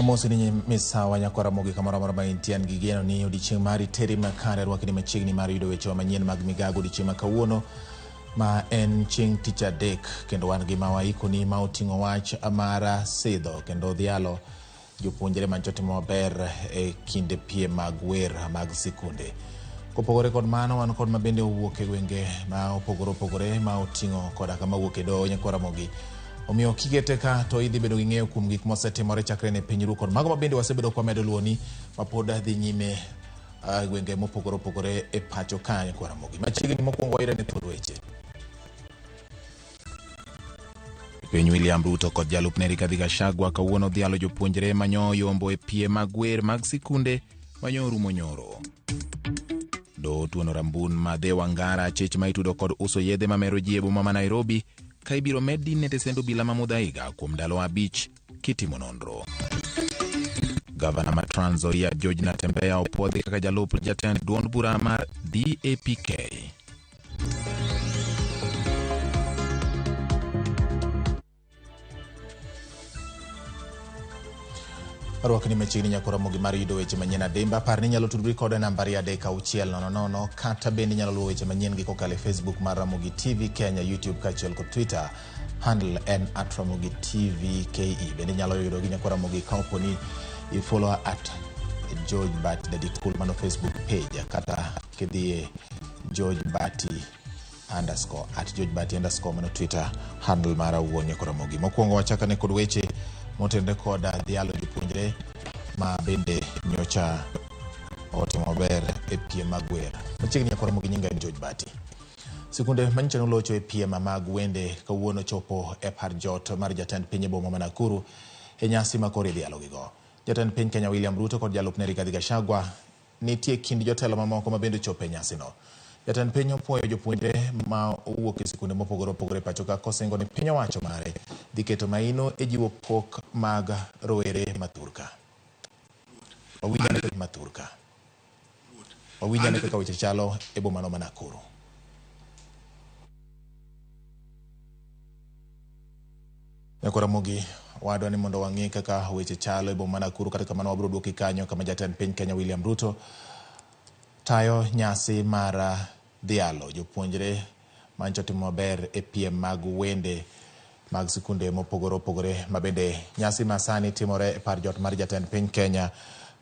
Amosi ni misawa nyakwar Ramogi kamoro amora ma intie an gi geno ni odiechieng' mari teri makare rwakni machiegni mar yudo wechewa manyien mag migago odiechieng' ma kawuono ma en chieng' tich adek kendo wan gi ma waikoni ma oting'o wach mar sidho kendo dhialo jopuonjre mancho timo maber e kinde piem mag wer mag sikunde. Kopogore kod mano, wan kod mabende owuok e gwenge ma opogore opogore ma oting'o koda kama wuok e doho nyakwar Ramogi. Omiyo kikete ka to idhi bedo gi ng'eyo kuom gik mosetimore chakre ne piny ru kod mago mabende wasebedo kwamedo luwoni mapod dhi nyime uh, gwenge mopogore opogore e pacho ka nyakwar Ramogi. Machiegni mokwongo wayudo ne thuond weche. Piny William Ruto kod jalupne Rigathi Gachagua kawuono odhialo jopuonjre manyo yombo e piem mag wer mag sikunde manyo orumo nyoro. Doho otuono rambun ma Dhe Wangara chich ma itudo kod uso yedhe mamero ji e boma ma Nairobi ka ibiro med din ne tesend obila ma Muthaiga kuom ndalo abich kitimo nonro. Gavana ma Trans Nzoia George Natembeya opuodhi kaka jalup jatend duond bura mar DAPK. Rwakni machiegni nyako Ramogi mar yudo weche manyien adimba. Par ni inyalo tudri koda e namba 36000 kata bende inyalo luwo weche manyien gi kokalo e Facebook mar Ramogi TV Kenya, YouTube kaachiel kod Twitter. Handle en at Ramogi TV KE. Bende inyalo yudo gi nyako Ramogi ka opo ni ifollow at George Bat Daddy Cool mano Facebook page kata kidhiye George Bati underscore at George Bati underscore mano Twitter handle mara wuon nyako Ramogi. Mokwongo wachakane kod weche motenre kod dhialo jopuonjre ma bende nyocha otimo maber e piem mag wer. Machiegni nyako Ramogi nyinga en George Bati. Sikunde manyicha nolocho e piem mag wende kawuono chopo e par jot mar jatend piny e boma ma Nakuru e nyasi ma koro idhialogigo. Jatend piny Kenya William Ruto kod jalupne Rigathi Gachagua nitie kind jotelo mamoko ma bende ochopo e nyasino. Jatend piny opuoyo jopuonjre ma owuok e sikunde mopogore opogore e pacho ka kosingo ni piny owacho mare dhi keto maino e jiwo pok mag rowere ma thurka. Wawinj ane kaka ma thurka. Wawinj ane kaka weche chalo e bomano ma Nakuru. Nyakwa Ramogi, wadwa ni mondo wang'e kaka weche chalo e boma ma Nakuru, kata kamano wabiro duoki kanyo kama jatend piny Kenya William Ruto tayo nyasi mar dhialo jopuonjre mancho timo maber e piem mag wende mag sikunde mopogore opogore ma bende nyasi ma sani timore e par jot mar jatend piny Kenya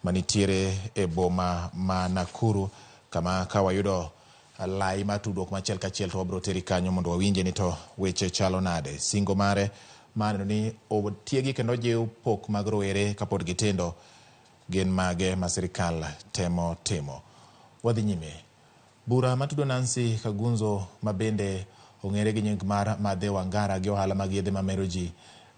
manitiere e boma ma Nakuru kama ka wayudo lai mar tudruok ma achiel kachiel to wabiro teri kanyo mondo wawinje ni to weche chalo nade. Singo mare mar neno ni otiegi kendo ojiw pok mag rowere kapod gitindo gin mage ma sirikal temo timo. Wadhi nyime. Bura matudo Nancy Kagunzo ma bende ong'ere gi nying mar Madhe Wangara gi ohala mag yedhe mamero ji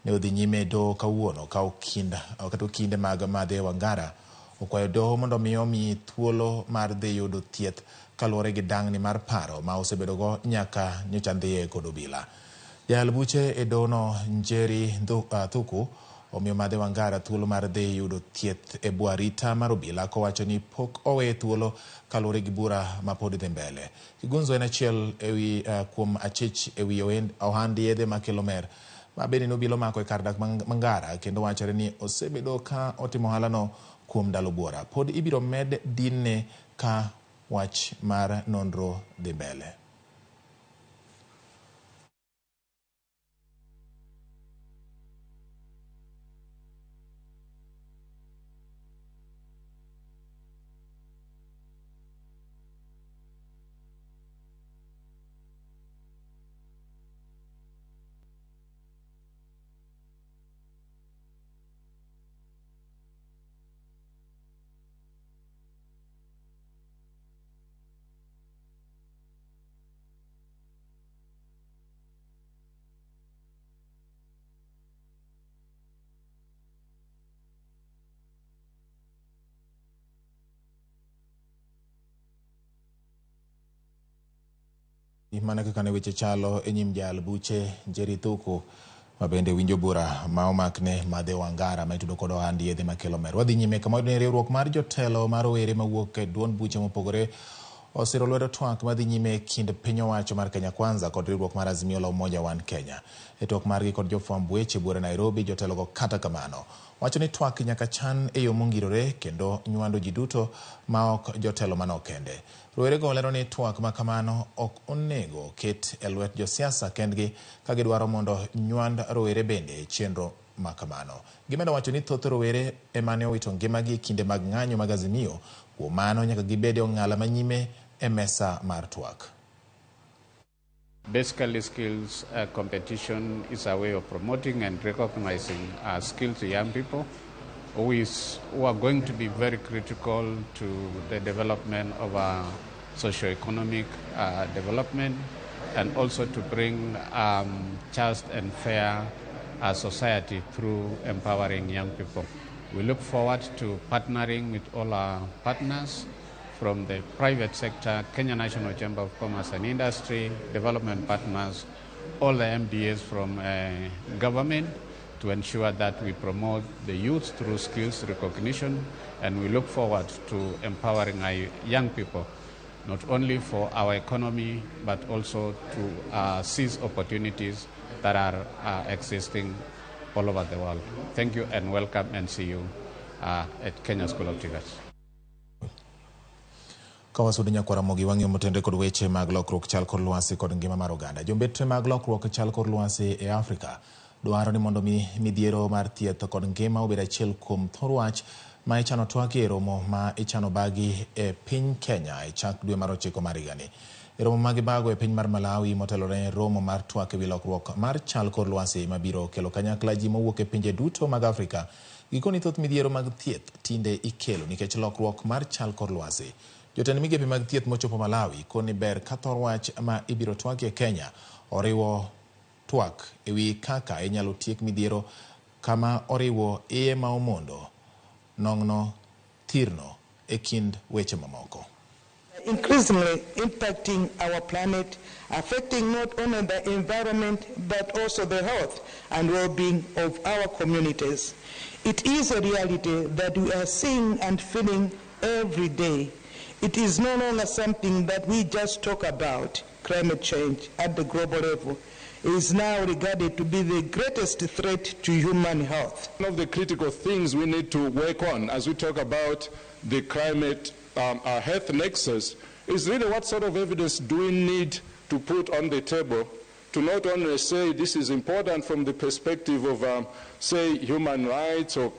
ne odhi nyime e doho kawuono ka okinda kata okinde mag Madhe Wangara okwayo doho mondo mi omi thuolo mar dhi yudo thieth kaluwore gi dang'ni mar paro ma osebedogo nyaka nyocha ndhiye kod obila. Jayal buche e dohono Njeri Thuku omiyo Madhe Wangara thuolo mar dhi yudo thieth e bwo arita mar obila kowacho ni pok oweye thuolo kaluwore gi bura ma pod dhi mbele. Kigunzo en achiel ewi kuom achich ewi ohand yedhe makelo mer ma bende ne obila omako e kar dak ma Ngara kendo wachore ni osebedo ka otimo ohalano kuom ndalo buora. Pod ibiro med dinne ka wach mar nonro dhi mbele. Mana kaka ne weche chalo e nyim jayal buche Njeri Thuku ma bende winjo bura ma omakne Madhe Wangara ma itudo kod ohand yedhe makelo mer. Wadhi nyime kama wayudo ni riwruok mar jotelo mar rowere mawuok e duond buche mopogore osiro lwedo twak madhi nyime e kind piny owacho mar Kenya Kwanza kod riwruok mar Azimio la Umoja One Kenya. E twak margi kod jofwamb weche buore Nairobi, jotelogo kata kamano wacho ni twak nyaka chan e yo mongirore kendo nywando ji duto ma ok jotelo manok kende. Rowerego lero ni twak ma kamano ok onego ket e lwet josiasa kendgi ka gidwaro mondo nywand rowere bende e chenro ma kamano. Gimedo wacho ni thoth rowere ema ne owito ngimagi e kinde mag ng'anyo mag Azimio, kuom mano nyaka gibed e ong'ala manyime e mesa mar twak. Basically, skills competition is a way of promoting and recognizing skills to young people who are going to be very critical to the development of our socio-economic development, and also to bring just and fair society through empowering young people. We look forward to partnering with all our partners from the private sector, Kenya National Chamber of Commerce and Industry, development partners, all the MDAs from government, to ensure that we promote the youth through skills recognition, and we look forward to empowering our young people, not only for our economy, but also to seize opportunities that are existing all over the world. Thank you and welcome, and see you at Kenya School of TVET. Kawasudo nyakwara Ramogi wang'iyo motenore kod weche mag lokruok chal kor lwasi kod ngima mar oganda. Jombetre mag lokruok chal kor lwasi e Afrika dwaro ni mondo mi midhiero mar thieth kod ngima obed achiel kuom thor wach ma ichano twaki e romo ma ichano bagi e piny Kenya e chak dwe mar 9 mar higani. E romo ma gibago e piny mar Malawi motelore romo mar twak ewi lokruok mar chal kor lwasi mabiro kelo kanyakla ji mowuok e pinje duto mag Afrika. Gikoni thoth midhiero mag thieth tinde ikelo nikech lokruok mar chal kor lwasi. Jotend migepe mag thieth mochopo Malawi koni ber ka thor wach ma ibiro twaki e Kenya oriwo twak ewi kaka inyalo tiek midhiero kama oriwo iye ma omondo nong'no thirno e kind weche mamoko. Increasingly impacting our planet, affecting not only the environment but also the health and well-being of our communities. It is a reality that we are seeing and feeling every day. It is no longer something that we just talk about. Climate change at the global level is now regarded to be the greatest threat to human health. One of the critical things we need to work on as we talk about the climate our health nexus is really what sort of evidence do we need to put on the table to not only say this is important from the perspective of, say, human rights or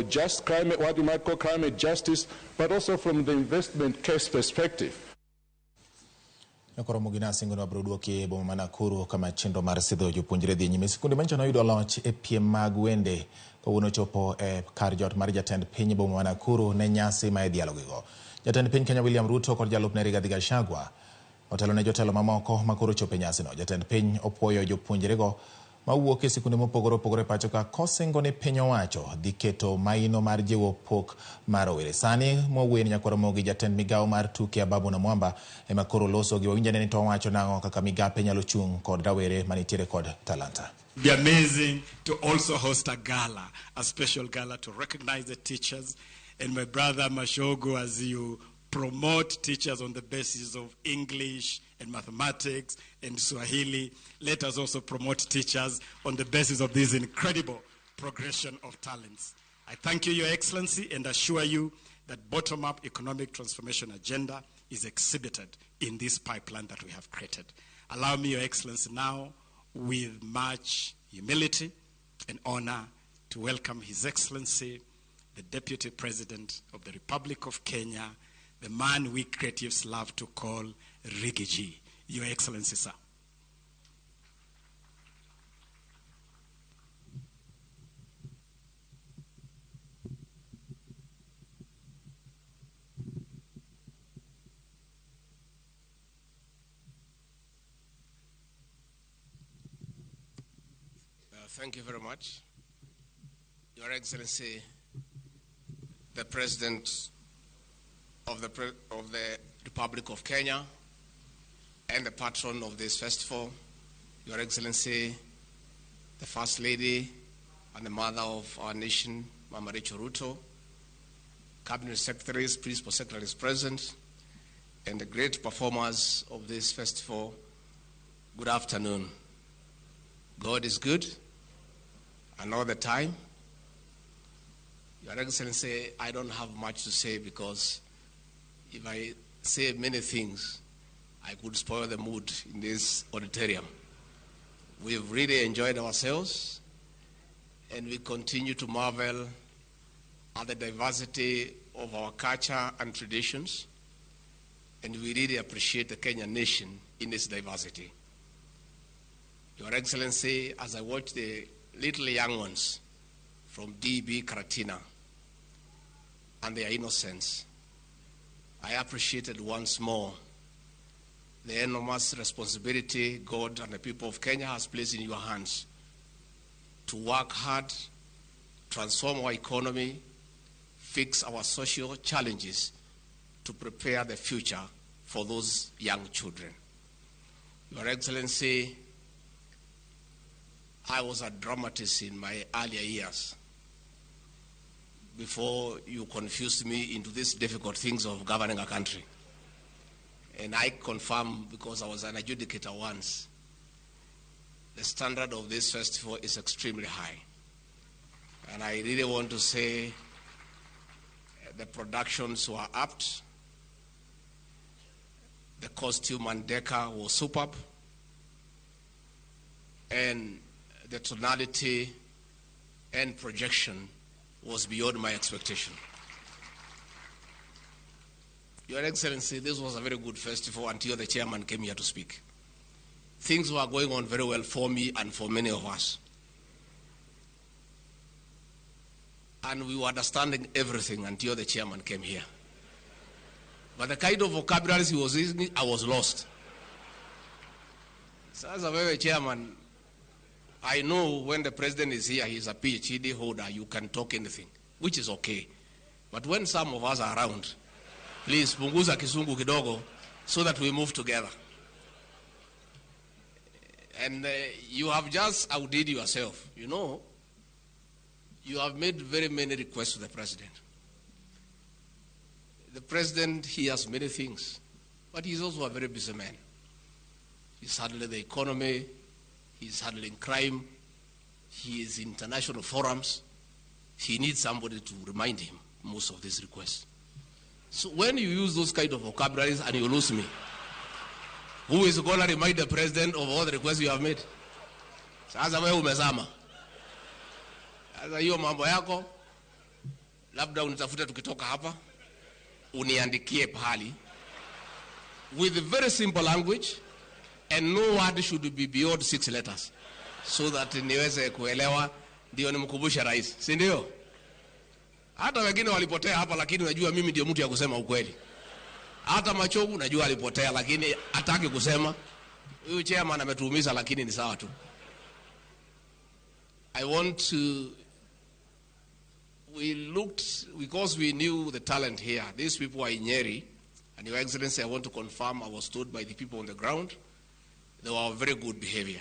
just climate, what you might call climate justice, but also from the investment case perspective. Nyakoro Mugina singo wabiro duoki e boma ma Nakuru kama chenro mar sidho jopuonjre dhi nyime. Sikunde manyocha noyudo loch e piem mag wende kawuono chopo e kar jot mar jatend piny boma ma Nakuru ne nyasi ma idhialogigo. Jatend piny Kenya William Ruto kod jalupne Rigathi Gachagua otelo ne jotelo mamoko ma koro chopo e nyasino. Jatend piny opuoyo jopuonjrego mawuok e sikunde mopogore opogore pacho ka kosingo ni piny owacho dhi keto maino mar jiwo pok mar rowere. Sani mwawuoyo ni nyakwar Ramogi jatend migawo mar tuke Ababu Namwamba ema koro loso gi wawinjane ni to owacho nang'o kaka migape nyalo chung' kod rawere manitiere kod talanta. Be amazing to also host a gala, a special gala to recognize the teachers. And my brother Mashogo, as you promote teachers on the basis of English and mathematics and Swahili, let us also promote teachers on the basis of this incredible progression of talents. I thank you, Your Excellency, and assure you that bottom-up economic transformation agenda is exhibited in this pipeline that we have created. Allow me, Your Excellency, now, with much humility and honor, to welcome His Excellency, the Deputy President of the Republic of Kenya, the man we creatives love to call Riggy. Your Excellency, sir. Thank you very much. Your Excellency, the President of the Republic of Kenya and the patron of this festival, Your Excellency, the First Lady and the mother of our nation, Mama Rachel Ruto, Cabinet Secretaries, Principal Secretaries present, and the great performers of this festival, good afternoon. God is good, and all the time. Your Excellency, I don't have much to say because if I say many things, I could spoil the mood in this auditorium. We've really enjoyed ourselves, and we continue to marvel at the diversity of our culture and traditions, and we really appreciate the Kenyan nation in its diversity. Your Excellency, as I watch the little young ones from DB Karatina and their innocence, I appreciated once more the enormous responsibility God and the people of Kenya has placed in your hands to work hard, transform our economy, fix our social challenges, to prepare the future for those young children. Your Excellency, I was a dramatist in my earlier years before you confused me into these difficult things of governing a country. And I confirm, because I was an adjudicator once, the standard of this festival is extremely high. And I really want to say the productions were apt, the costume and decor was superb, and the tonality and projection was beyond my expectation. Your Excellency, this was a very good festival until the chairman came here to speak. Things were going on very well for me and for many of us. And we were understanding everything until the chairman came here. But the kind of vocabulary he was using, I was lost. So as a very chairman, I know when the president is here, he's a PhD holder, you can talk anything, which is okay. But when some of us are around, please, punguza kizungu kidogo, so that we move together. And you have just outdid yourself. You know, you have made very many requests to the president. The president, he has many things, but he's also a very busy man. He's handling the economy, he's handling crime, he is in international forums. He needs somebody to remind him most of these requests. So when you use those kind of vocabularies and you lose me, who is going to remind the president of all the requests you have made? Sasa wewe umezama. Sasa hiyo mambo yako, labda unitafuta tukitoka hapa, uniandikie pahali with very simple language, and no word should be beyond 6 letters, so that niweze kuelewa, ndio nimkumbushe rais, si ndio? Hata wengine walipotea hapa, lakini unajua mimi ndio mtu ya kusema ukweli. Hata Machogu najua alipotea, lakini hataki kusema. Huyu chairman ametuumiza, lakini ni sawa tu. I want to, we looked, because we knew the talent here. These people are in Nyeri, and Your Excellency, I want to confirm I was told by the people on the ground, they were very good behavior.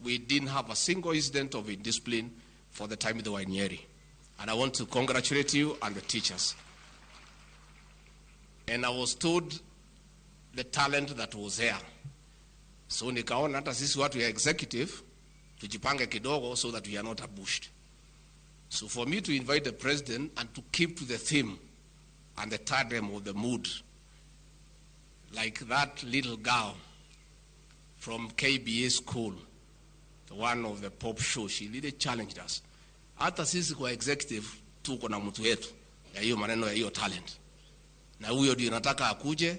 We didn't have a single incident of indiscipline for the time they were in Nyeri. And I want to congratulate you and the teachers. And I was told the talent that was there. So nikaona hata sisi watu ya executive, tujipange kidogo so that we are not ambushed. So for me to invite the president and to keep to the theme and the tandem of the mood, like that little girl from KBA school, the one of the pop show, she really challenged us. Hata sisi kwa executive tuko na mtu wetu ya hiyo maneno ya hiyo talent. Na huyo ndio nataka akuje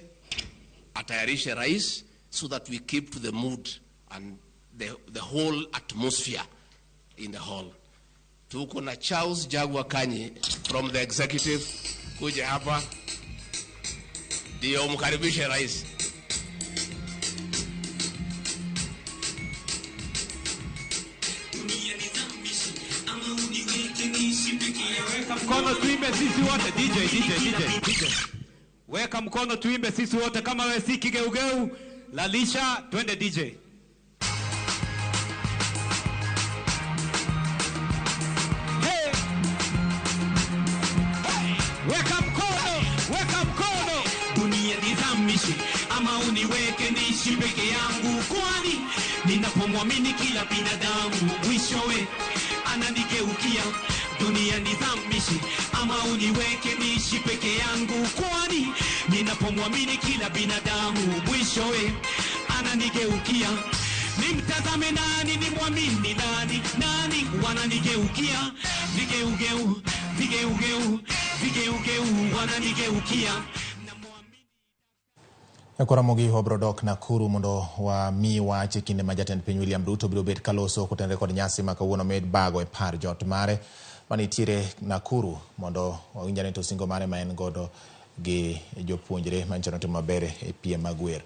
atayarishe rais so that we keep to the mood and the whole atmosphere in the hall. Tuko na Charles Jaguar Kanyi from the executive kuja hapa ndio mkaribishe rais. Weka mkono tuimbe sisi wote. DJ, DJ, DJ, DJ. Weka mkono tuimbe sisi wote. Kama wewe si kigeugeu, lalisha, twende DJ. Hey. Hey. Weka mkono, weka mkono. Dunia nizamishe ama uniweke niishi peke yangu, kwani ninapomwamini kila binadamu mwishowe ananigeukia. Dunia nizamishe ama uniweke niishi peke yangu, kwani ninapomwamini kila binadamu mwishowe ananigeukia. Nimtazame nani, nimwamini nani, nani wananigeukia? Vigeugeu, vigeugeu, vigeugeu wananigeukia. Ramogi wabiro dok Nakuru mondo wami wach e kinde ma jatend piny William Ruto biro bet kaloso kotenore kod nyasi ma kawuono med bago e par jot mare manitiere Nakuru mondo wawinj ane to singo mare ma en godo gi jopuonjre manyiso ni otimo maber e piem mag wer.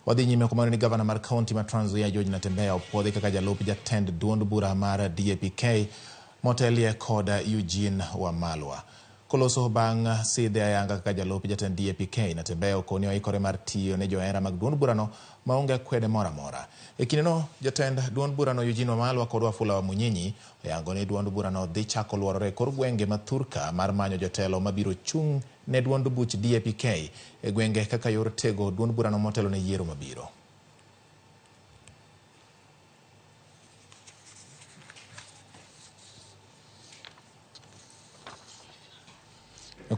Wadhi nyime kumano ni gavana mar kaunti ma Trans Nzoia George Natembeya opuodhi kaka jalup jatend duond bura mar DAP-K motelie kod Eugene Wamalwa. Koloso bang' sidhe ayanga kaka jalup jatend DAP-K, Natembeya okoni oikore mar tiyo ne johera mag duond burano maonge akwede moro amora. E kindeno, jatend duond burano Eugene Wamalwa kod Wafula Wamunyinyi oyango ni duond burano dhi chako luorore e kor gwenge ma thurka mar manyo jotelo mabiro chung' ne duond buch DAP-K e gwenge kaka yor tego duond burano motelo ne yiero mabiro.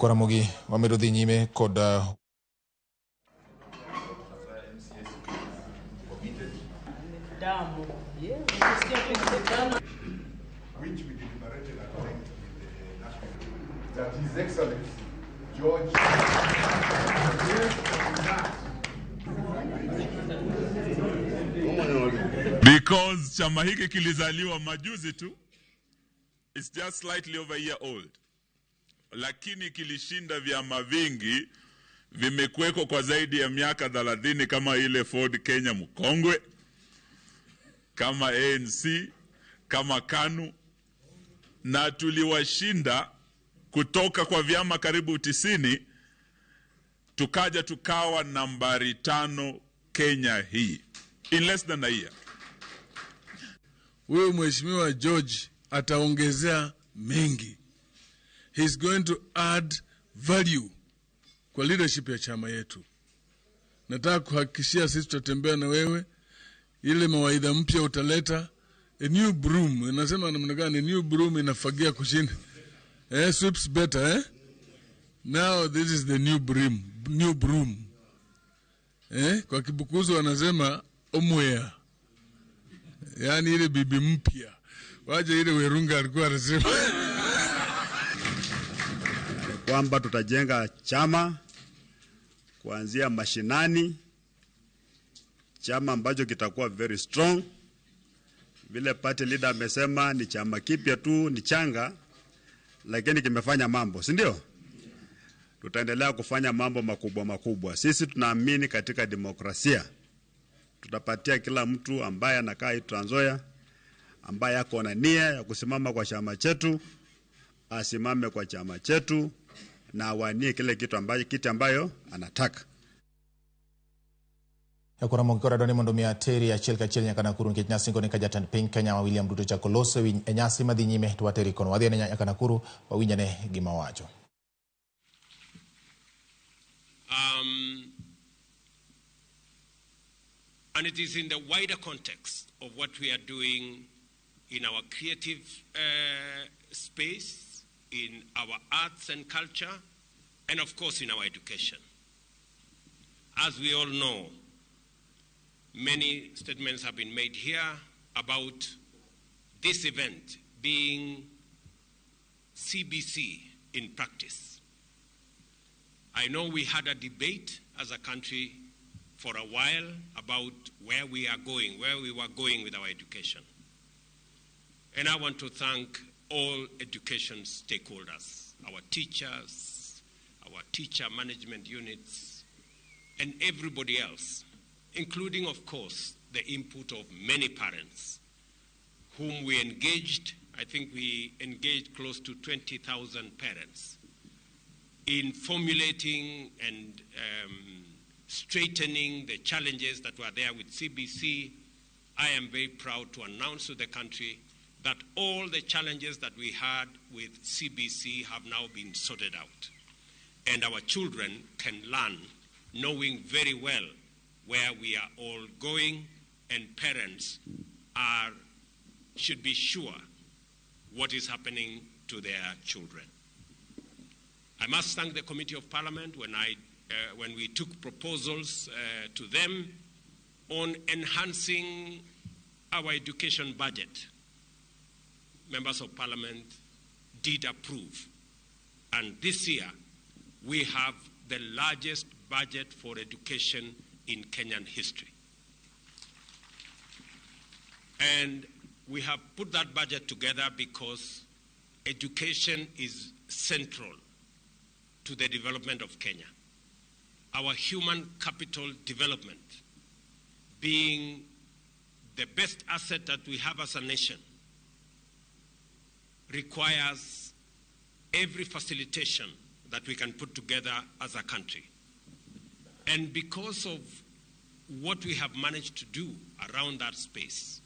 Ramogi wamedo dhi nyime kod which we deliberated at length with the national, that His Excellency George Because chama hiki kilizaliwa majuzi tu, it's just slightly over a year old, lakini kilishinda vyama vingi, vimekuweko kwa zaidi ya miaka 30 kama ile Ford Kenya mkongwe, kama ANC, kama KANU, na tuliwashinda kutoka kwa vyama karibu 90, tukaja tukawa nambari 5 Kenya hii in less than a year. Huyo Mheshimiwa George ataongezea mengi. He's going to add value kwa leadership ya chama yetu. Nataka kuhakikishia sisi tutatembea na wewe. Ile mawaidha mpya utaleta, a new broom, inasema namna gani? A new broom inafagia kushinda. Sweeps better, eh? Now this is the new broom, new broom. Kwa Kibukusu wanasema omwea. Yaani ile bibi mpya. Waje ile Werunga alikuwa anasema kwamba tutajenga chama kuanzia mashinani, chama ambacho kitakuwa very strong. Vile party leader amesema ni chama kipya tu, ni changa, lakini kimefanya mambo, si ndio? Tutaendelea kufanya mambo makubwa makubwa. Sisi tunaamini katika demokrasia. Tutapatia kila mtu ambaye anakaa Trans Nzoia, ambaye ako na nia ya kusimama kwa chama chetu, asimame kwa chama chetu na awanie kile kitu ambayo, kiti ambayo anataka. Ramogi kod adwani mondo mi ateri achiel kachiel nyaka Nakuru nikech nyasi ni ka jatend piny Kenya William Ruto chako loso e nyasi madhi nyime to wateri kono. Wadhi ane nyaka Nakuru wawinj ane gima owacho. And it is in the wider context of what we are doing in our creative space, in our arts and culture, and of course in our education. As we all know, many statements have been made here about this event being CBC in practice. I know we had a debate as a country for a while about where we are going, where we were going with our education. And I want to thank all education stakeholders, our teachers, our teacher management units, and everybody else, including, of course, the input of many parents whom we engaged. I think we engaged close to 20,000 parents in formulating and straightening the challenges that were there with CBC. I am very proud to announce to the country that all the challenges that we had with CBC have now been sorted out. And our children can learn knowing very well where we are all going, and parents should be sure what is happening to their children. I must thank the Committee of Parliament when we took proposals to them on enhancing our education budget. Members of Parliament did approve. And this year, we have the largest budget for education in Kenyan history. And we have put that budget together because education is central to the development of Kenya. Our human capital development being the best asset that we have as a nation requires every facilitation that we can put together as a country. And because of what we have managed to do around that space,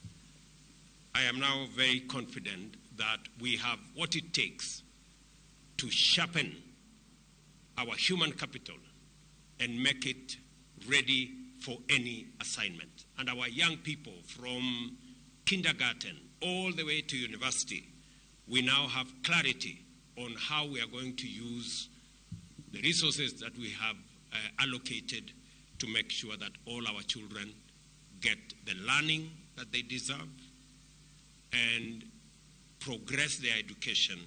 I am now very confident that we have what it takes to sharpen our human capital and make it ready for any assignment. And our young people from kindergarten all the way to university, we now have clarity on how we are going to use the resources that we have allocated to make sure that all our children get the learning that they deserve and progress their education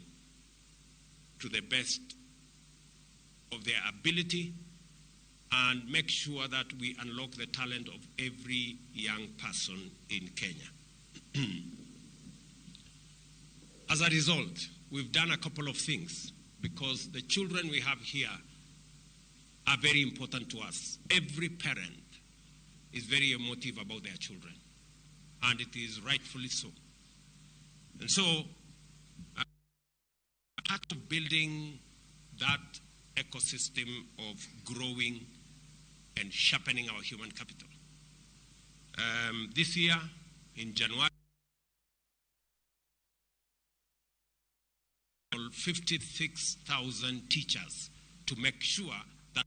to the best of their ability, and make sure that we unlock the talent of every young person in Kenya. As a result, we've done a couple of things because the children we have here are very important to us. Every parent is very emotive about their children, and it is rightfully so. And so, part of building that ecosystem of growing and sharpening our human capital. This year, in January, 56,000 teachers to make sure that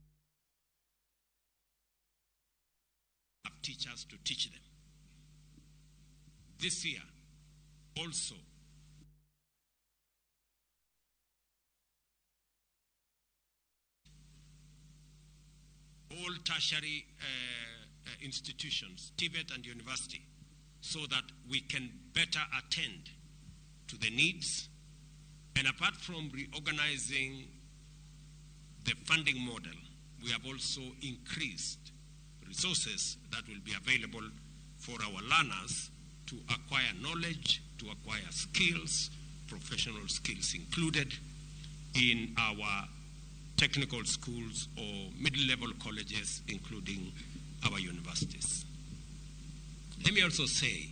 have teachers to teach them. This year, also, all tertiary institutions, TVET and university, so that we can better attend to the needs. And apart from reorganizing the funding model, we have also increased resources that will be available for our learners to acquire knowledge, to acquire skills, professional skills included, in our technical schools or middle-level colleges, including our universities. Let me also say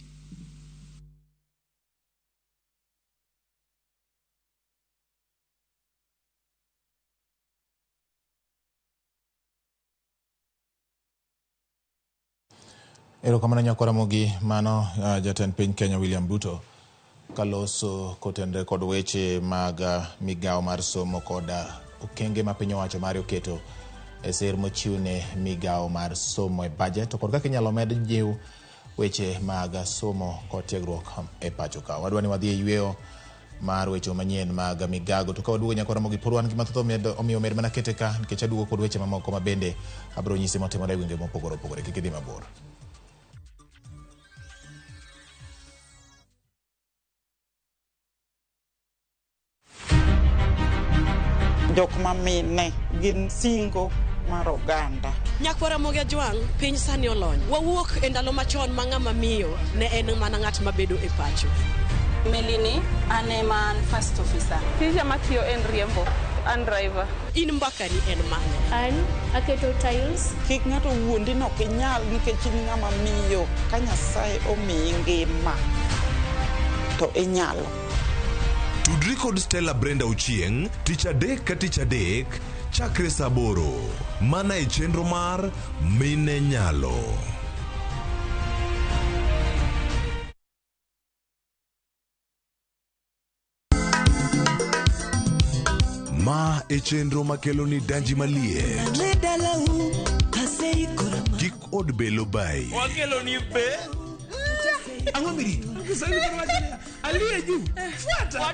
Erokamano nyakora Ramogi, mano jatend piny Kenya William Ruto kaloso kotenre kod weche mag migawo mar somo kod okenge ma piny owacho mare oketo e ser mochiwne migawo mar somo e budget to kod kaka inyalo med jiw weche mag somo kod tiegruok e pacho ka. Wadwa ni wadhi e yweyo mar weche manyien mag migago to ka waduogo nyakora Ramogi pod wan gi mathoth omiyo med mana kete ka nikech aduogo kod weche mamoko ma bende abiro nyisi motimore e gwenge mopogore opogore. Kik idhi mabor. Jok mamine gin singo mar oganda. Nyakwara Ramogi Ajwang', piny sani olony. Wawuok e ndalo machon ma ng'ama miyo ne en mana ng'at mabedo e pacho. Melini, an ema an first officer. Tija matiyo en riembo, an driver. In mbakani en mane? An aketo tiles. Kik ng'ato wuondi ni ok inyal nikech in ng'ama miyo. Ka Nyasaye omiyi ngima to inyalo. Tudri kod Stella Brenda Ochieng' tich adek ka tich adek chakre saa 8 mana e chenro mar Mine Nyalo. Ma e chenro makelo ni danji maliet. od Belo Bay. Wakelo ni be. Ang'o mirito? Kiswahili wacho niya, aliye juu fuata.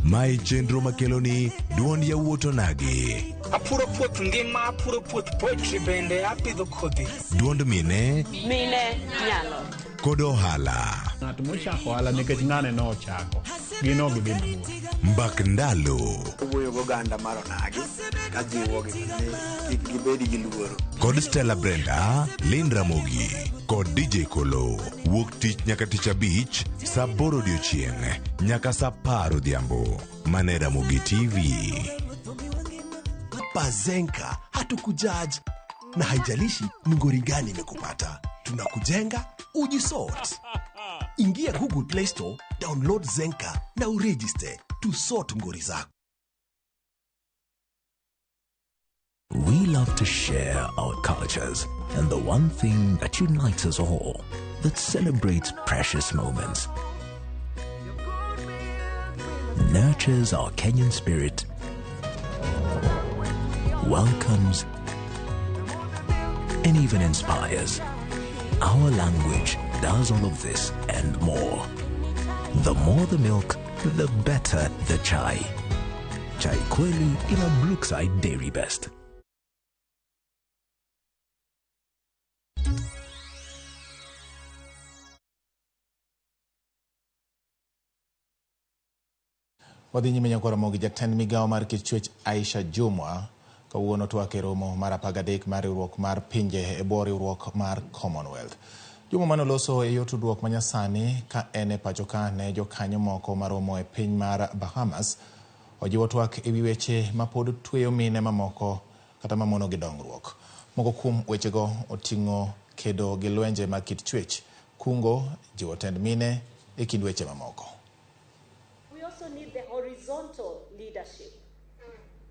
Mae chenro makeloni duond yawuot onagi. Apuro puoth ngima, apuro puoth poetry bende apidho kodhi. Duond mine Mine nyalo. kod ohala. Ng'at mochako ohala nikech ng'ane nochako, gin ok gidhi mabor. Mbak ndalo. Wuoyo goganda mar onagi kajiwogi ni kik gibed gi luoro. Kod Stella Brenda, Lynn Ramogi kod DJ Kolo. Wuok tich nyaka tich abich, saa aboro odiochieng' nyaka saa apar odhiambo. Mane Ramogi TV. Bazenka hatukujudge na haijalishi ni ngori gani imekupata, tunakujenga ujisort. Ingia Google Play Store, download Zenka na uregister tusort ngori zako. We love to share our cultures and the one thing that unites us all, that celebrates precious moments, nurtures our Kenyan spirit, welcomes, and even inspires. Our language does all of this and more. The more the milk, the better the chai. Chai Kweli in a Brookside Dairy Best. Wadhi nyime nyakwa Ramogi. Jatend migawo mar kit chwech Aisha Jumwa kawuono twak e romo mar 13 mar riwruok mar pinje e bwo riwruok mar Commonwealth. Juma manoloso e yor tudruok manyasani ka en e pacho ka ne jokanyo moko maromo e piny mar Bahamas ojiwo twak e wi weche mapod tweyo mine mamoko kata mamono gi dongruok. Moko kuom wechego oting'o kedo gi lwenje mag kit chwech, kungo, jiwo tend mine e kind weche mamoko. We also need the horizontal leadership.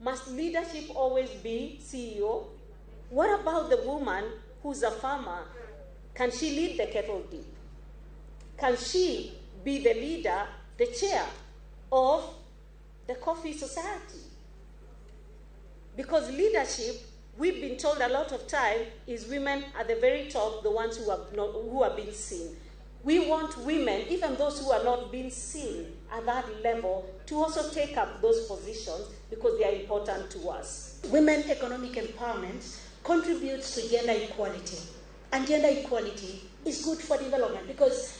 Must leadership always be CEO? What about the woman who's a farmer? Can she lead the cattle dip? Can she be the leader, the chair of the coffee society? Because leadership, we've been told a lot of time, is women at the very top, the ones who have not, who are being seen. We want women, even those who are not being seen at that level, to also take up those positions because they are important to us. Women economic empowerment contributes to gender equality. And gender equality is good for development because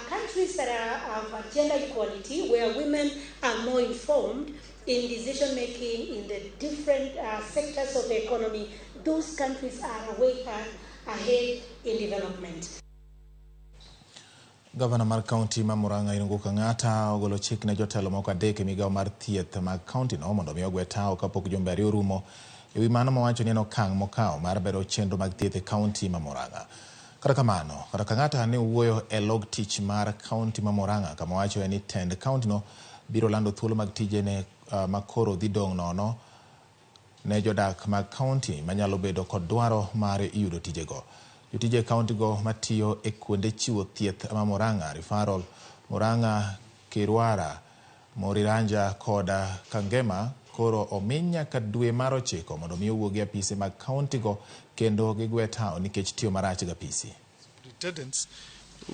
countries that have gender equality, where women are more informed in decision making in the different sectors of the economy, those countries are way ahead in development. Gavana mar kaunti ma Murang'a Irungu Kang'ata ogolo chik ne jotelo moko adek e migawo mar thieth mag kaunti no mondo mi ogwe tawo kapok jumbe ariyo orumo. E wi mano mowacho ni en okang' mokawo mar bero chenro mag thieth e kaunti ma Murang'a. Kata kamano, kata Kang'ata ne owuoyo e log tich mar kaunti ma Murang'a kama owacho ni tend kaunti no biro lando thuolo mag tije ne makoro dhi dong' nono ne jodak mag kaunti manyalo bedo kod dwaro mar yudo tijego. Jotije kaunti go matiyo e kuonde chiwo thieth ma Murang'a, Referral, Murang'a, Kirwara, Moriranja kod Kangema koro omi nyaka dwe mar 9 mondo mi owuog e apise mag kaunti go kendo gigwe tawo nikech tiyo marach gi apisi. Superintendents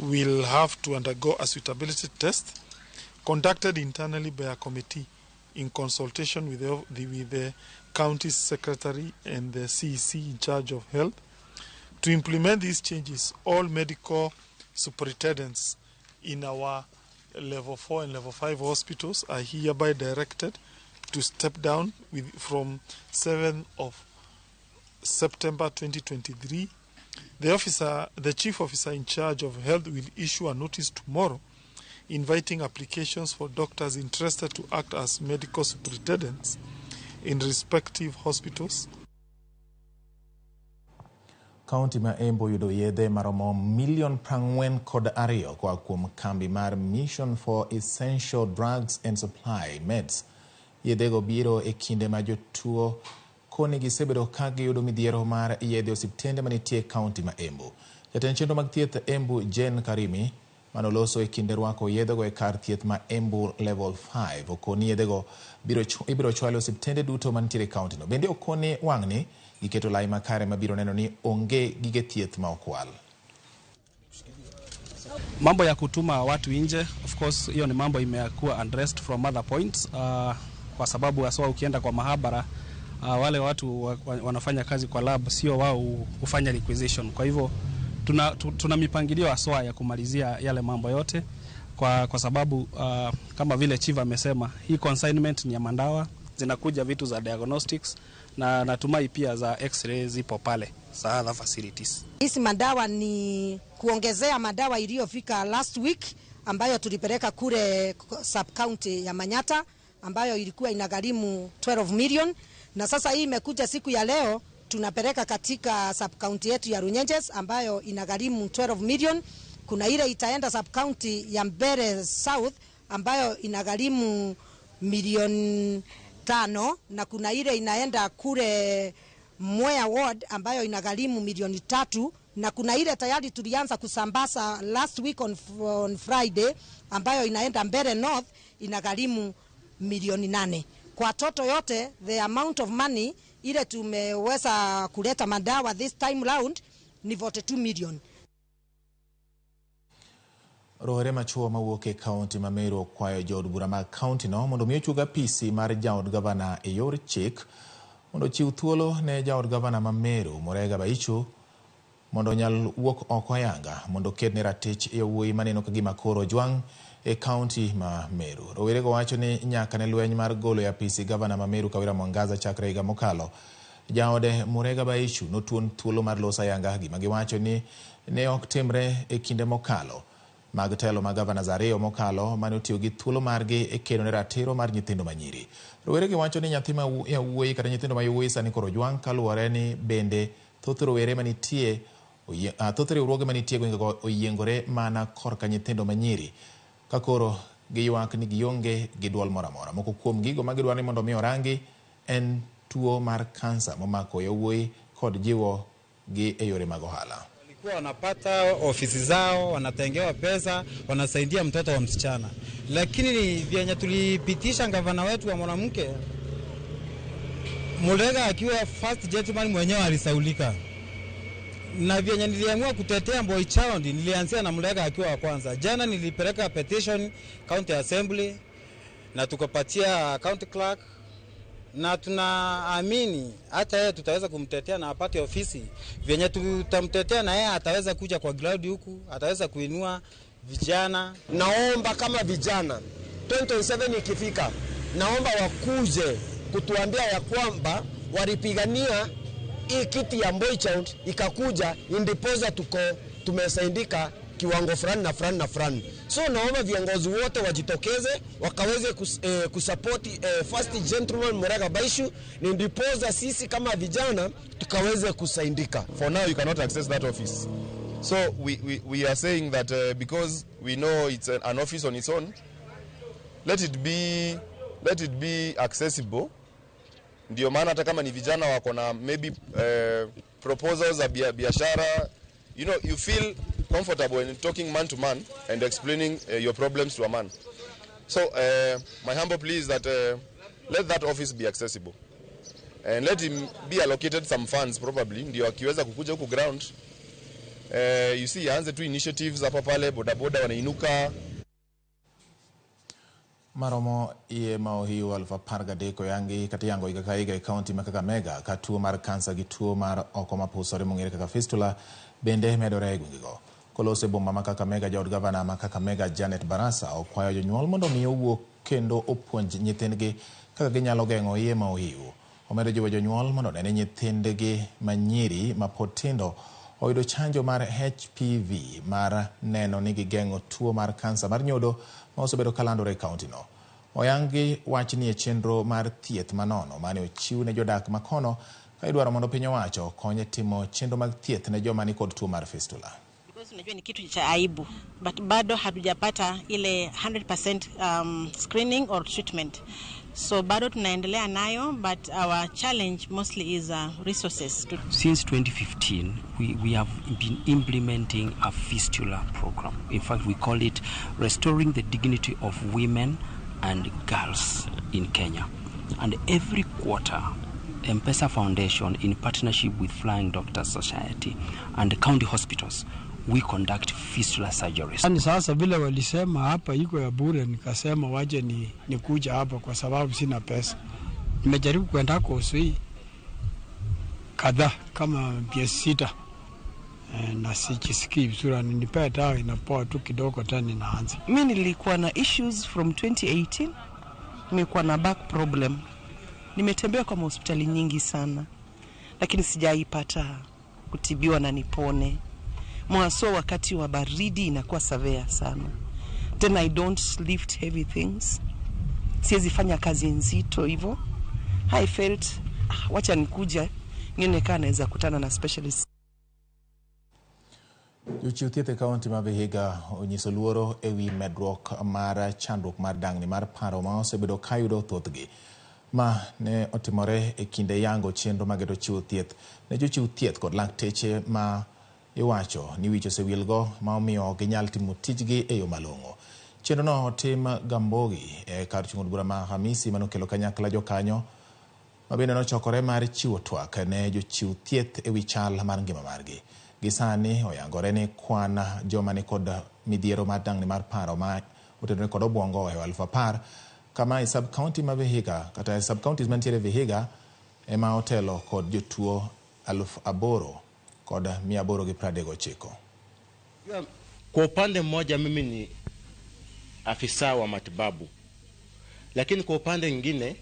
will have to undergo a suitability test conducted internally by a committee in consultation with the county secretary and the CEC in charge of health. To implement these changes, all medical superintendents in our level 4 and level 5 hospitals are hereby directed to step down from 7th of September 2023. The chief officer in charge of health will issue a notice tomorrow inviting applications for doctors interested to act as medical superintendents in respective hospitals. Kaunti ma Embu oyudo yedhe maromo milion 42 koa kuom kambi mar Mission for Essential Drugs and Supply (MEDS). Yedhego biro e kinde ma jotuo koni gisebedo ka giyudo midhiero mar yedhe osiptende manitie e kaunti ma Embu. Jatend chenro mag thieth Embu Jane Karimi Manoloso e kinde rwako yedhego e kar thieth ma Embu Level 5. Okoni yedhego ibiro chwal e osiptende duto mantiere e kaunti no. Bende okoni wang'ni giketo lai makare mabiro neno ni onge gige thieth ma okwal. Mambo ya kutuma watu nje, of course hiyo ni mambo imekuwa addressed from other points, kwa sababu haswa ukienda kwa mahabara, wale watu wanafanya kazi kwa lab sio wao hufanya requisition. Kwa hivyo tuna mipangilio haswa ya kumalizia yale mambo yote kwa sababu kama vile chief amesema, hii consignment ni ya mandawa, zinakuja vitu za diagnostics na natumai pia za x-ray zipo pale za other facilities. Hizi madawa ni kuongezea madawa iliyofika last week ambayo tulipeleka kule sub county ya Manyata ambayo ilikuwa inagharimu 12 million, na sasa hii imekuja siku ya leo tunapeleka katika sub county yetu ya Runyenjes ambayo inagharimu 12 million. Kuna ile itaenda sub county ya Mbere South ambayo inagharimu milioni 5, na kuna ile inaenda kule Mwea Ward ambayo inagharimu milioni 3, na kuna ile tayari tulianza kusambaza last week on Friday ambayo inaenda Mbere North inagharimu milioni 8. Kwa toto yote the amount of money ile tumeweza kuleta madawa this time round ni 42 million. Rowere machuo mawuok e kaunti ma Meru okwayo jood bura mag kaunti no mondo mi ochung apisi mar jaod gavana e yor chik mondo ochiw thuolo ne jaod gavana ma Meru Murega Baichu mondo onyal wuok oko ayanga mondo oket ne ratich yawuoyi maneno ka gima koro ojwang' e kaunti ma Meru. Rowerego wacho ni nyaka ne lweny mar golo e apisi gavana ma Meru Kawira Mwangaza chakre higa mokalo, jaode Murega Baichu notuon thuolo mar loso ayanga gima giwacho ni ne ok timre e kinde mokalo mag telo mag gavanas ariyo mokalo mane otiyo gi thuolo margi e kedo ne ratiro mar nyithindo manyiri. Rowere gi wacho ni nyathi ma yawuoyi kata nyithindo ma yawuoyi sani koro ojwang' kaluwore ni bende thoth rowere manitie thoth riwruoge manitie gwengego oyiengore mana korka nyithindo manyiri ka koro giywak ni gionge gi duol moro amora. Moko kuom gigo ma gidwaro ni mondo mi orangi en tuo mar kansa momako yawuoyi kod jiwo gi e yore mag ohala. Wanapata ofisi zao, wanatengewa pesa, wanasaidia mtoto wa msichana. Lakini vyenye tulipitisha gavana wetu wa mwanamke Murega akiwa first gentleman mwenyewe alisaulika. Na vyenye niliamua kutetea boy child nilianzia na Murega akiwa wa kwanza. Jana nilipeleka petition county assembly na tukapatia county clerk, na tunaamini hata yeye tutaweza kumtetea na apate ofisi. Vyenye tutamtetea na yeye ataweza kuja kwa ground huku, ataweza kuinua vijana. Naomba kama vijana 2027 ikifika, naomba wakuje kutuambia ya kwamba walipigania hii kiti ya boy child ikakuja, ndiposa tuko tumesaidika kiwango fulani na fulani na fulani. So naomba viongozi wote wajitokeze wakaweze kusupport first gentleman Murega Baichu, ni ndiposa sisi kama vijana tukaweze kusaidika. For now you cannot access that office. So we are saying that because we know it's an office on its own, let it be accessible. Ndio maana hata kama ni vijana wako na maybe proposals za biashara, you know, you feel comfortable when talking man to man and explaining your problems to a man. So my humble plea is that let that office be accessible and let him be allocated some funds probably, ndio akiweza kukuja huku ground. You see, aanze tu initiatives hapa pale, boda boda wanainuka. Maromo iye ma ohiw 13,000 oyangi kata yango higa ka higa e kaunti ma Kakamega ka tuo mar kansa gi tuo mar oko mapusore mong'ere kaka fistula bende medore e gwengego. Koloso e boma ma Kakamega, jaod gavana ma Kakamega Janet Barasa okwayo jonyuol mondo mi owuo kendo opuonj nyithindgi kaka ginyalo geng'o iye ma ohiw. Omedo jiwo jonyuol mondo one ni nyithindgi manyiri mapod tindo oyudo chanjo mar HPV mar neno ni gigeng'o tuo mar kansa mar nyodo ma osebedo kalandore e kaunti no. Oyangi wachni e chenro mar thieth manono mane ochiw ne jodak makono ka idwaro mondo piny owacho okony e timo chenro mag thieth ne joma nikod tuo mar fistula. Because unajua ni kitu cha aibu, but bado hatujapata ile 100% screening or treatment. So bado tunaendelea nayo, but our challenge mostly is resources. Since 2015, we have been implementing a fistula program. In fact, we call it Restoring the Dignity of Women and Girls in Kenya. And every quarter, M-Pesa Foundation, in partnership with Flying Doctors Society and the county hospitals, we conduct fistula surgeries. Yani sasa vile walisema hapa iko ya bure, nikasema waje ni kuja hapa kwa sababu sina pesa. Nimejaribu kwenda kwa usui kadhaa kama miezi 6 na sijisikii vizuri, nipea dawa inapoa tu kidogo tena ninaanza. Mimi nilikuwa na issues from 2018, nimekuwa na back problem. Nimetembea kwa hospitali nyingi sana, lakini sijaipata kutibiwa na nipone. Mwaso wakati wa baridi inakuwa severe sana. Then I don't lift heavy things. Siwezi fanya kazi nzito hivyo. I felt wacha nikuja nione kama naweza kutana na specialist. Jochiw thieth e kaunti ma Vihiga onyiso luoro ewi medruok mar chandruok mar dangni mar paro ma osebedo kayudo thothgi. Ma ne otimore e kinde yango chenro mageto chiwo thieth ne jochiw thieth kod lakteche ma iwacho ni wich osewilgo ma omiyo ok ginyal timo tijgi e yo malong'o. Chenrono otim Gambogi e kar chung' od bura ma Hamisi manokelo kanyakla jokanyo ma bende nochokore mar chiwo twak ne jochiw thieth ewi chal mar ngima margi. Gi sani oyangore ni kwan joma nikod midhiero mar dangni mar paro ma otenore kod obwongo ohewo 10,000 kama e sub-county ma Vihiga kata e sub-counties mantiere Vihiga ema otelo kod jotuo 8,839. Kwa upande mmoja mimi ni afisa wa matibabu, lakini kwa upande mwingine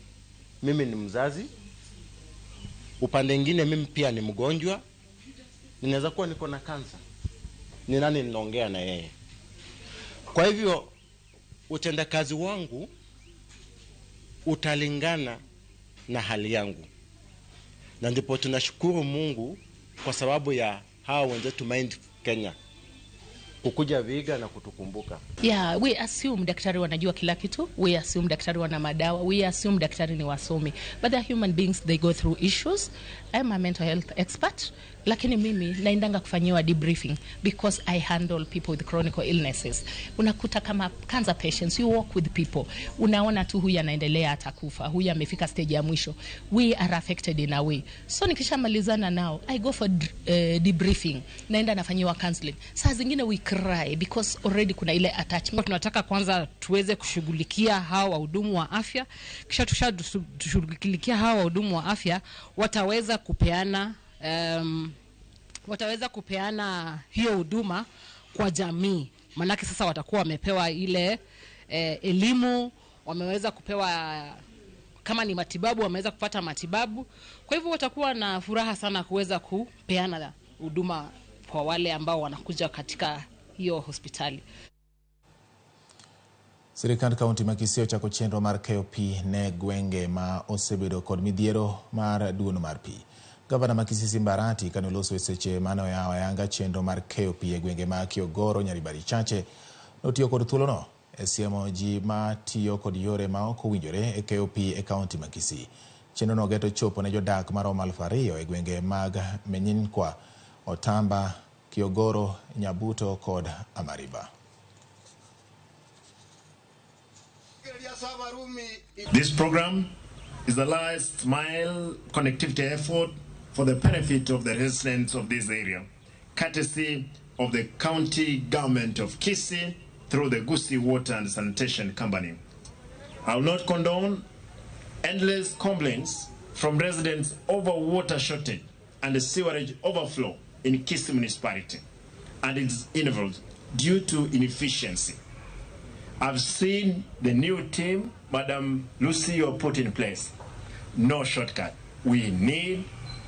mimi ni mzazi, upande mwingine mimi pia ni mgonjwa. Ninaweza kuwa niko na kansa, ni nani ninaongea na yeye? Kwa hivyo utendakazi wangu utalingana na hali yangu, na ndipo tunashukuru Mungu kwa sababu ya hawa wenzetu Mind Kenya kukuja Vihiga na kutukumbuka. Yeah, we assume daktari wanajua kila kitu. We assume daktari wana madawa. We assume daktari ni wasomi. But they're human beings, they go through issues. I'm a mental health expert. Lakini mimi naendanga kufanyiwa debriefing because I handle people with chronic illnesses. Unakuta kama cancer patients, you work with people. Unaona tu huyu anaendelea atakufa, huyu amefika stage ya mwisho. We are affected in a way. So nikishamalizana nao, I go for debriefing. Naenda nafanyiwa counseling. Saa zingine we cry because already kuna ile attachment. Tunataka kwanza tuweze kushughulikia hawa wahudumu wa afya. Kisha tushughulikia hawa wahudumu wa afya, wataweza kupeana hiyo huduma kwa jamii. Manake sasa watakuwa wamepewa ile elimu, wameweza kupewa kama ni matibabu, wameweza kupata matibabu. Kwa hivyo watakuwa na furaha sana kuweza kupeana huduma kwa wale ambao wanakuja katika hiyo hospitali. Sirikand kaunti ma Kisii ochako chenro mar keyo pi ne gwenge ma osebedo kod midhiero mar duono mar pi. Gavana ma Kisii Simba Arati kane oloso e seche mane oyawo ayanga chenro mar keyo pi e gwenge ma Kiogoro, Nyaribari Chache, notiyo kod thuolono e siemo ji ma tiyo kod yore ma ok owinjore e keyo pi e kaunti ma Kisii. Chenrono geto chopo ne jodak maromo 2,000 e gwenge mag Menyinkwa, Otamba, Kiogoro, Nyabuto kod Amariba. This program is the last mile connectivity effort for the benefit of the residents of this area, courtesy of the county government of Kisii through the Gusii Water and Sanitation Company. I will not condone endless complaints from residents over water shortage and the sewerage overflow in Kisii municipality and its intervals due to inefficiency. I've seen the new team, Madam Lucy, you put in place. No shortcut. We need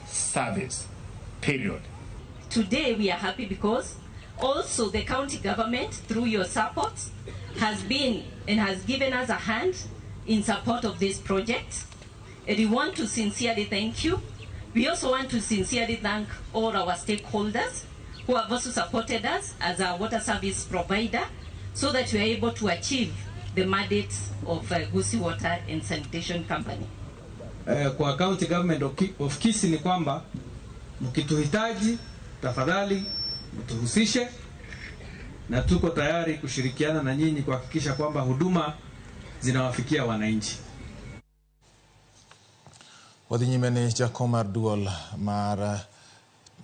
service, period. Today we are happy because also the county government, through your support, has been and has given us a hand in support of this project. And we want to sincerely thank you. We also want to sincerely thank all our stakeholders who have also supported us as our water service provider, so that we are able to achieve the mandate of Gusii Water and Sanitation Company. Kwa county government of Kisii ni kwamba mkituhitaji tafadhali mtuhusishe, na tuko tayari kushirikiana na nyinyi kuhakikisha kwamba huduma zinawafikia wananchi. Wadhi nyime ni jakom mar duol mar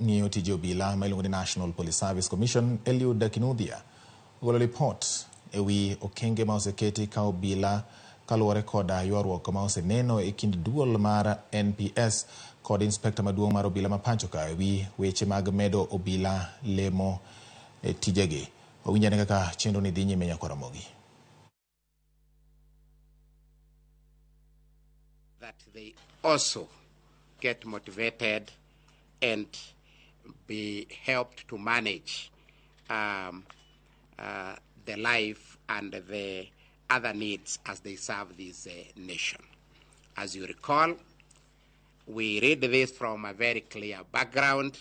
ng'iyo tije obila ma iluongo ni National Police Service Commission Eliud Kinuthia ogolo lipot ewi okenge ma oseketi ka obila kaluwore koda ywaruok ma oseneno e kind duol mar NPS kod inspekta maduong' mar obila ma pacho ka ewi weche mag medo obila lemo e tijegi. Wawinj ane kaka chenro ni dhi nyime nyakwa Ramogi. That they also get motivated and be helped to manage the life and the other needs as they serve this nation. As you recall, we read this from a very clear background,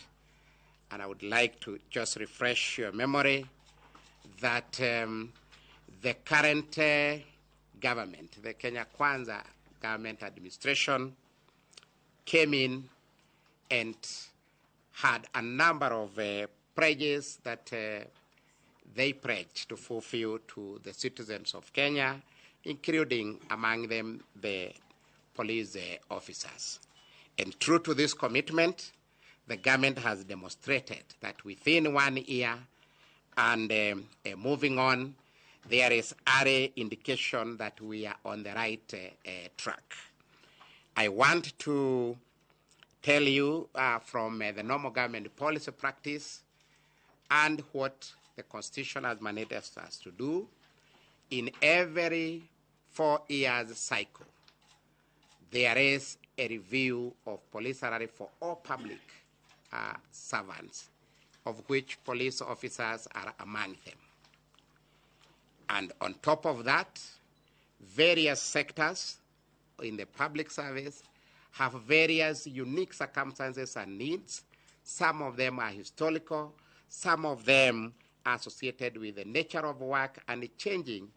and I would like to just refresh your memory that the current government, the Kenya Kwanza government administration, came in and had a number of pledges that they pledged to fulfill to the citizens of Kenya, including among them the police officers. And true to this commitment, the government has demonstrated that within 1 year and moving on, there is early indication that we are on the right track. I want to tell you from the normal government policy practice and what the Constitution has mandated us to do in every 4 years cycle. There is a review of police salary for all public servants, of which police officers are among them. And on top of that, various sectors in the public service have various unique circumstances and needs. Some of them are historical, some of them are associated with the nature of work and the changing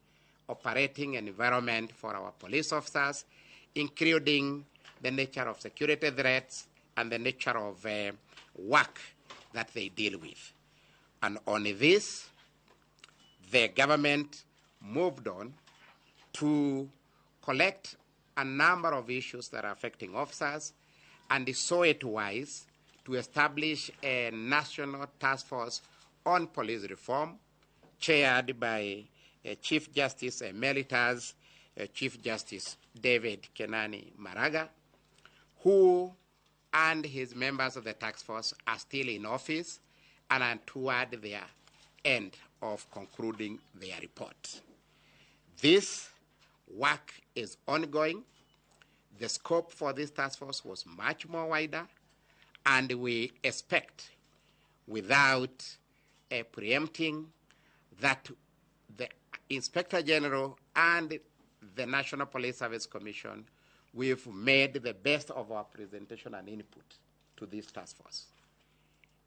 operating environment for our police officers, including the nature of security threats and the nature of work that they deal with. And on this, the government moved on to collect a number of issues that are affecting officers, and saw it wise to establish a national task force on police reform, chaired by Chief Justice Emeritus, Chief Justice David Kenani Maraga, who and his members of the task force are still in office and are toward their end of concluding their report. This work is ongoing. The scope for this task force was much more wider, and we expect, without preempting, that the Inspector General and the National Police Service Commission, we've made the best of our presentation and input to this task force.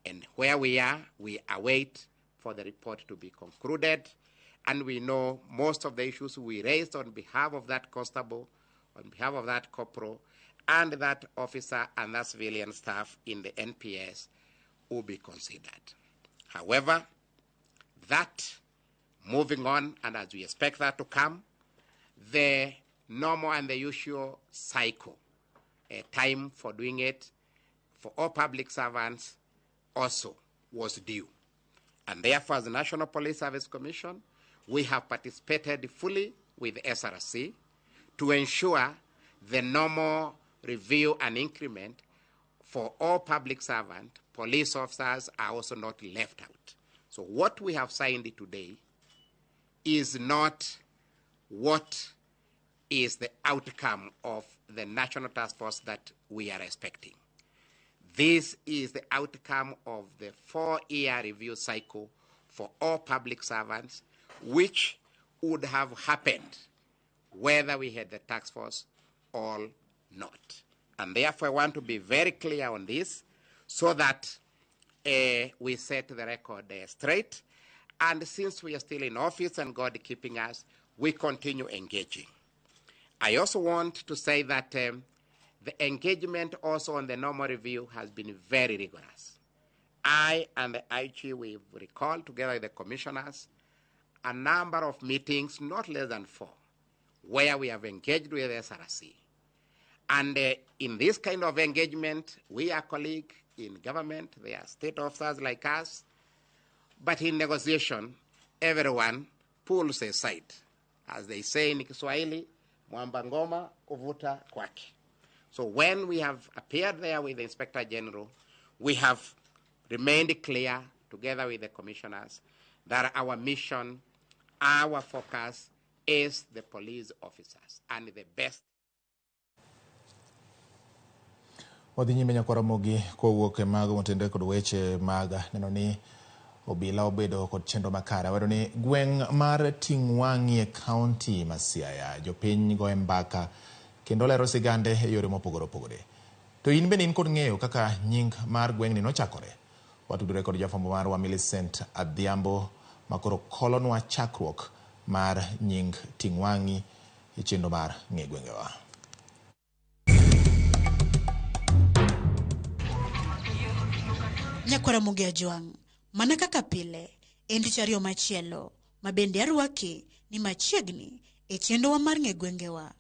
And where we are, we await for the report to be concluded, and we know most of the issues we raised on behalf of that constable, on behalf of that corporal, and that officer and that civilian staff in the NPS will be considered. However, that moving on, and as we expect that to come, the normal and the usual cycle, a time for doing it for all public servants also was due. And therefore, as the National Police Service Commission, we have participated fully with SRC to ensure the normal review and increment for all public servants. Police officers are also not left out. So what we have signed today is not what is the outcome of the National Task Force that we are expecting. This is the outcome of the 4-year review cycle for all public servants, which would have happened whether we had the task force or not. And therefore, I want to be very clear on this so that we set the record straight. And since we are still in office and God keeping us, We continue engaging. I also want to say that the engagement also on the normal review has been very rigorous. I and the IG, we've recalled together with the commissioners a number of meetings, not less than 4, where we have engaged with SRC. And in this kind of engagement, we are colleagues in government, they are state officers like us, but in negotiation, everyone pulls a side. As they say in Kiswahili, mwamba ngoma uvuta kwake. So when we have appeared there with the Inspector General, we have remained clear, together with the commissioners, that our mission, our focus is the police officers and the best. Wadhi nyime nyaka Ramogi kowuok e mago motenore kod weche mag neno ni obila obedo kod chenro makare. Wayudo ni gweng' mar Ting'wang'i e kaunti ma Siaya, jopiny goye mbaka kendo lero sigande e yore mopogore opogore. To in bende in kod ng'eyo kaka nying mar gweng'ni nochakore. Watudore kod jafwambo marwa Millicent Adhiambo makoro kolonwa chakruok mar nying Ting'wang'i e chenro mar ng'e gwengewa. Nyakwara Ramogi Ajwang', mana kaka pile, en tich ariyo machielo ma bende arwaki ni machiegni e chenrowa mar ng'e gwengewa.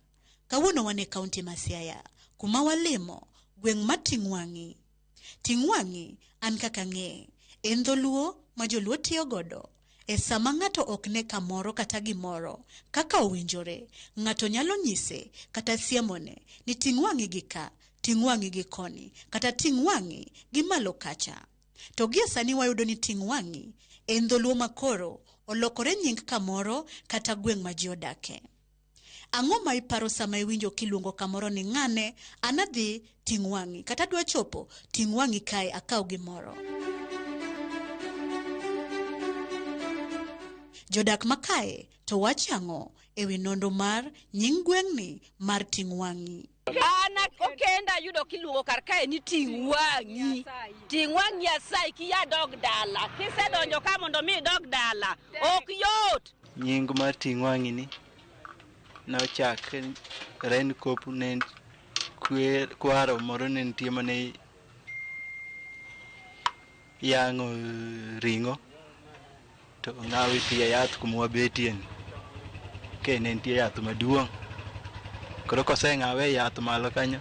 Kawuono wan e kaunti ma Siaya, kuma walimo gweng' mar Ting'wang'i. Ting'wang'i an kaka ng'e, en dholuo ma joluo tiyo godo. E sama ng'ato ok ne kamoro kata gimoro kaka owinjore, ng'ato nyalo nyise kata siemone ni ting' wang'i gi ka, ting' wang'i gi koni, kata ting' wang'i gi malo kacha. To gie sani wayudo ni ting' wang'i en dholuo makoro olokore nying kamoro kata gweng' ma ji odake. Ang'o ma iparo sama iwinjo kiluongo kamoro ni ng'ane an adhi ting' wang'i kata adwa chopo ting' wang'i kae akaw gimoro? Jodak makae to wacho ang'o ewi nonro mar nying gweng'ni mar ting' wang'i? An okenda ayudo kiluongo kar kae ni ting' wang'i. Ting' wang'i asayi kiya dog dala. Kisedonjo ka mondo mi idog dala. Ok yot. Nying mar ting' wang'i ni nochak ren kop ne kwaro moro ne nitie mane yang'o ring'o to ong'awo e tie yath kuma wabetie ni. Ke ne nitie yath maduong'. Koro koseng'awe e yath malo kanyo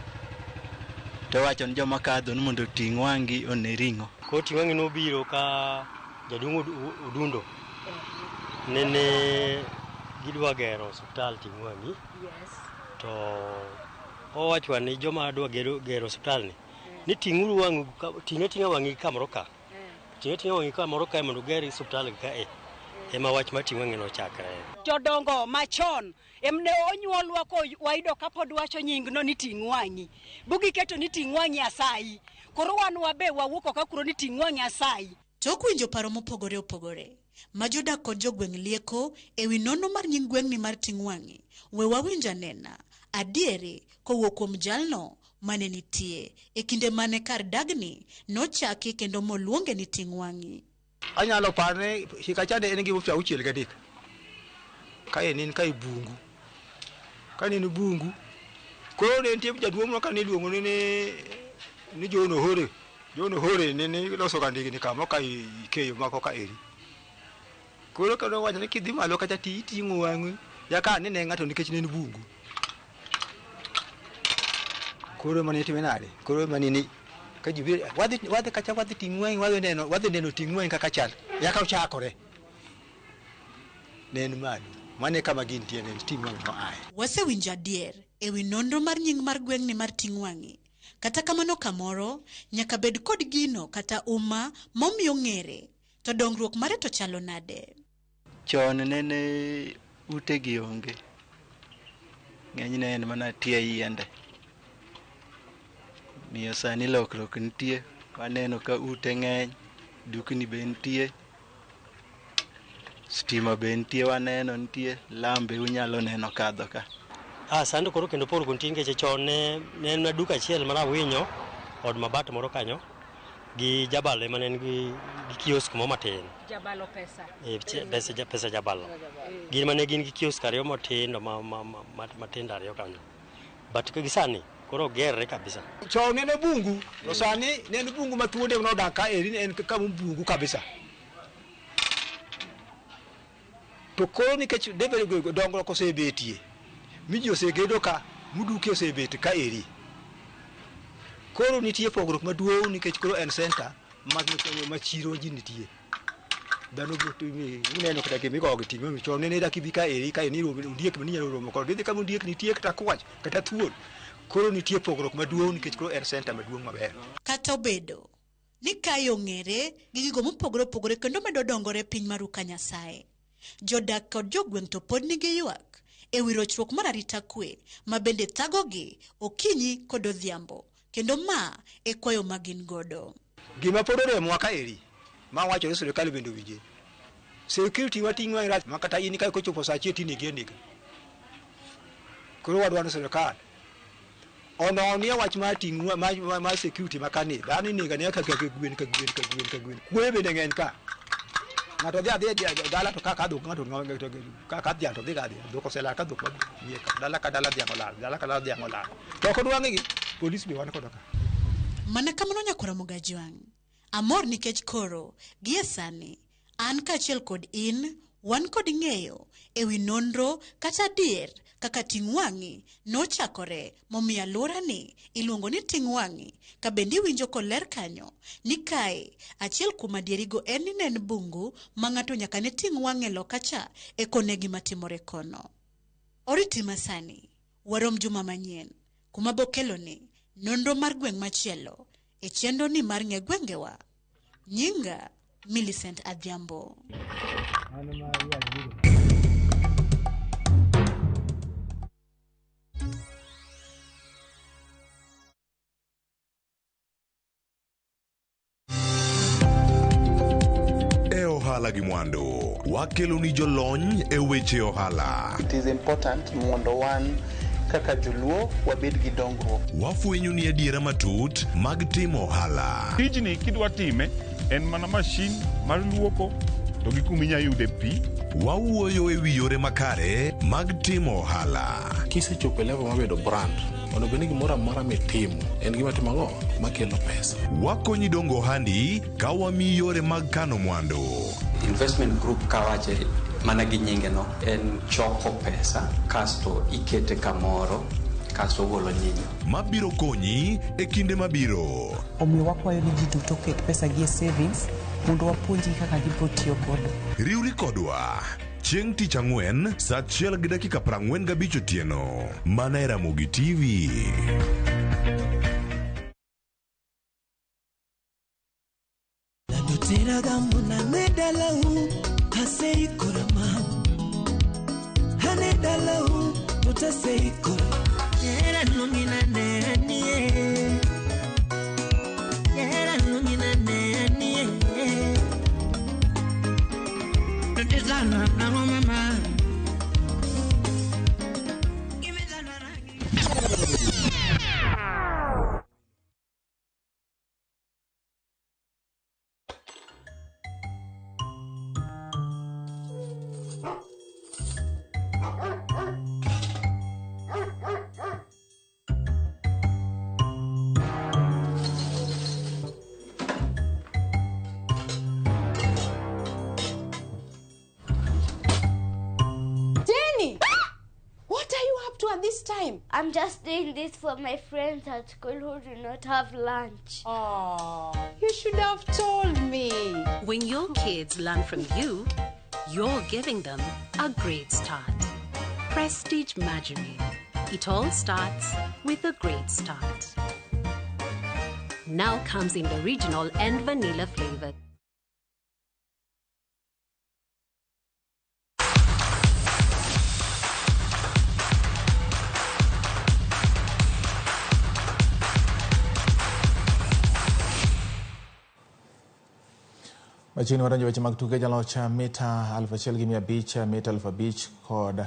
to owacho ni joma kadho ni mondo oting' wang'gi one ring'o. Koro ting' wang'i nobiro ka jaduong' Odundo nene gidwa gero osiptal ting' wang'i. To owacho ni joma dwa gero osiptal ni ni ting'uru wang'u, ting' ating'a wang'i kamoro ka. Ting' ating'a wang'i kamoro ka mondo uger osiptal kae. Ema wach mar ting' wang'i nochakre. Jodongo machon emne onyuolwa ko wayudo kapod wacho nyingno ni ting' wang'i. Bugiketo ni ting' wang'i asayi. Koro wan wabe wawuok oko kuro ni ting' wang'i asayi. Tok winjo paro mopogore opogore ma jodak kod jogweng' lieko ewi nonro mar nying gweng'ni mar ting' wang'i, we wawinj anena adieri kowuok kuom jalno mane nitie e kinde mane kar dagni nochaki kendo moluonge ni ting' wang'i. Anyalo parne higa chande en gi 63. Ka en ka bungu. Ka en bungu. Koro ne nitie jaduong' moro ka niluongo ni John Ohore. John Ohore ne loso ga ndigni kama ka ikeyo mako ka eri. Koro ka nowacho ni kidhi malo kacha ti iting'o wang'i yaka ne ng'ato nikech ne en bungu. Koro mane itime nade? Koro mane ni ka ji biro wadhi kacha wadhi ting' wang'i wadhi neno ting' wang'i kaka chal. Yaka ochakore. Ne en malo. Mane kama gintie ne ting' wang'i no ae. Wasewinjo adier ewi nonro mar nying mar gweng'ni mar ting' wang'i. Kata kamano kamoro nyaka bed kod gino kata uma momiyo ng'ere. To dongruok mare to chalo nade? Chon nene utegi onge. Ng'enyne en mana tie yiende. Miyo sani lokruok nitie. Waneno ka ute ng'eny, dukni be nitie, stima be nitie, waneno nitie, lam be unyalo neno kadho ka. Sani koro kendo pogruok nitie nikech chon ne en duka achiel mar Awinyo, od mabat moro kanyo. Gi Jabalo ema ne en gi kiosk mo matin. Jabalo pesa. Pesa Jabalo. Gin mane gin gi kiosk ariyo matindo matindo ariyo kanyo. But gi sani koro gerre kabisa. Chon ne en bungu, to sani ne en bungu ma thuonde nodak ka eri en kama bungu kabisa. To koro nikech dongruok osebetie, mi ji osegedo ka, muduki osebet ka eri. Koro nitie pogruok maduong' nikech koro en center ma chiro ji nitie. Dhano uneno kata gimigogo ting'o chon ne dak ibi ka eri ka ni ondiek minyalo romo kod idhi kama ondiek nitie kata kwach kata thuol. Koro nitie pogruok maduong' nikech koro en center maduong' maber. Kata obedo ni kae ong'ere gi gigo mopogore opogore kendo medo dongore piny mar Uka Nyasaye. Jodak kod jogweng' to pod nigi ywak e wi rochruok mar arita kwe ma bende thagogi okinyi kod odhiambo kendo ma e kwayo ma gin godo. Gima pod oremwa ka eri ma wacho ni sirikal bende owinje. Security wating'o rach ma kata in ka kochopo saa achiel tinegi anega. Koro wadwaro ni sirikal ononie wach mar ting'o mar security ma kani dhano inego anega ka gwen ka gwen ka gwen ka gwen. Kwe bende ng'eny ka. Ng'ato dhi adhiya dala to kaka dhok ng'ato kaka dhiang' to dhi ga adhiya dhok oselal ka dhok madhi ka dala ka dala dhiang' olal dala ka dala dhiang' olal. To ok odwang'egi polis be wan kodo ka. Mana kamano nyakwara Mogajwang'. Amor nikech koro gie sani an kaachiel kod in wan kod ng'eyo e wi nonro kata adier kaka ting' wang'i nochakore momiyo alworani iluongo ni ting' wang'i ka bende iwinjo koler kanyo ni kae achiel kuom adierigo en ni ne en bungu ma ng'ato nyaka ne ting' wang'e loka cha eka one gima timore kono. Oriti masani warom juma manyien kuma bokeloni nonro mar gweng' machielo e chenro ni mar ng'e gwengewa. Nyinga Millicent Adhiambo. E ohala gi mwandu, wakelo ni jolony e weche ohala. It is important mondo wan kaka joluo wabed gi dongruok. Wafwenyo ni adiera matut mag timo ohala. Tijni kidwa time en mana mashin mar luoko to gi kuma inya yude pi. Wawuoyo e wi yore makare mag timo ohala. Kisechopo e level mar bedo brand, onego bed ni gimoro amora mitimo en gima timo ang'o makelo pesa. Wakonyi dongo ohandi ka wamiyi yore mag kano mwandu. Investment group kawache mana gi nyinge no en choko pesa kasto ikete kamoro kasto ogolo nyinyo. Mabiro konyi e kinde mabiro. Omiyo wakwayo ni ji duto oket pesa gi e savings mondo wapuonjgi kaka gibiro tiyo godo. Riwri kodwa chieng' tich ang'wen saa 1:45 otieno mana e Ramogi TV. Jenny! What are you up to at this time? I'm just doing this for my friends at school who do not have lunch. Oh, you should have told me. When your kids learn from you, you're giving them a great start. Prestige Margarine. It all starts with a great start. Now comes in the original and vanilla flavor. Machiegni wadonjo weche mag tuke jaloch mita 1500, mita 5000 kod